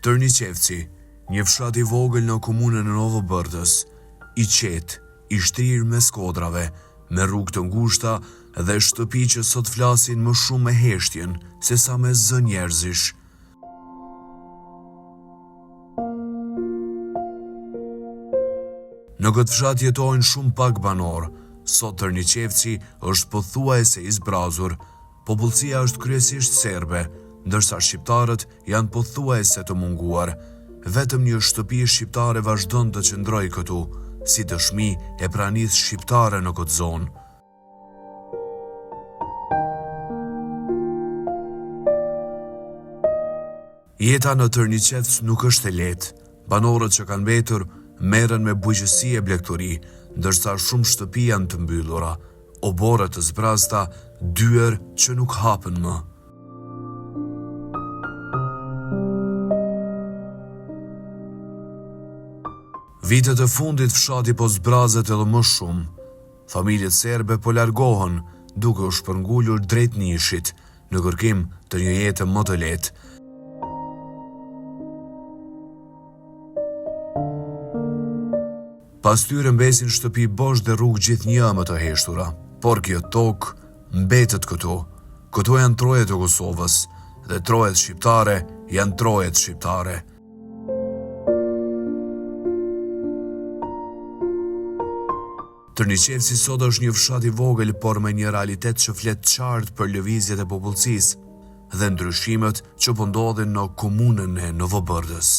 Tërniqevci, një fshat i vogël në komunën e Novobërdës, i qetë, i shtrirë mes kodrave, me rrugë të ngushta dhe shtëpi që sot flasin më shumë me heshtjen sesa me zë njerëzish. Në këtë fshat jetojnë shumë pak banorë. Sot Tërniqevci është pothuajse i zbrazur. Popullsia është kryesisht serbe, ndërsa shqiptarët janë pothuajse të munguar. Vetëm një shtëpi shqiptare vazhdon të qëndrojë këtu, si dëshmi e pranisë shqiptare në këtë zonë. Jeta në Tërniqevc nuk është e lehtë. Banorët që kanë mbetur merren me bujqësi e blegtori, ndërsa shumë shtëpi janë të mbyllura, oborre të zbrazëta, dyer që nuk hapen më. Vitet e fundit fshati po zbrazet edhe më shumë. Familjet serbe po largohen, duke u shpërngulur drejt Nishit, në kërkim të një jete më të lehtë. Pas tyre mbesin shtëpi bosh dhe rrugë gjithnjë e më të heshtura. Por kjo tokë mbetet këtu. Këto janë trojet e Kosovës dhe trojet shqiptare janë trojet shqiptare. Tërniqevci sot është një fshat i vogël, por me një realitet që flet qartë për lëvizjet e popullsisë dhe ndryshimet që po ndodhin në komunën e Novobërdës.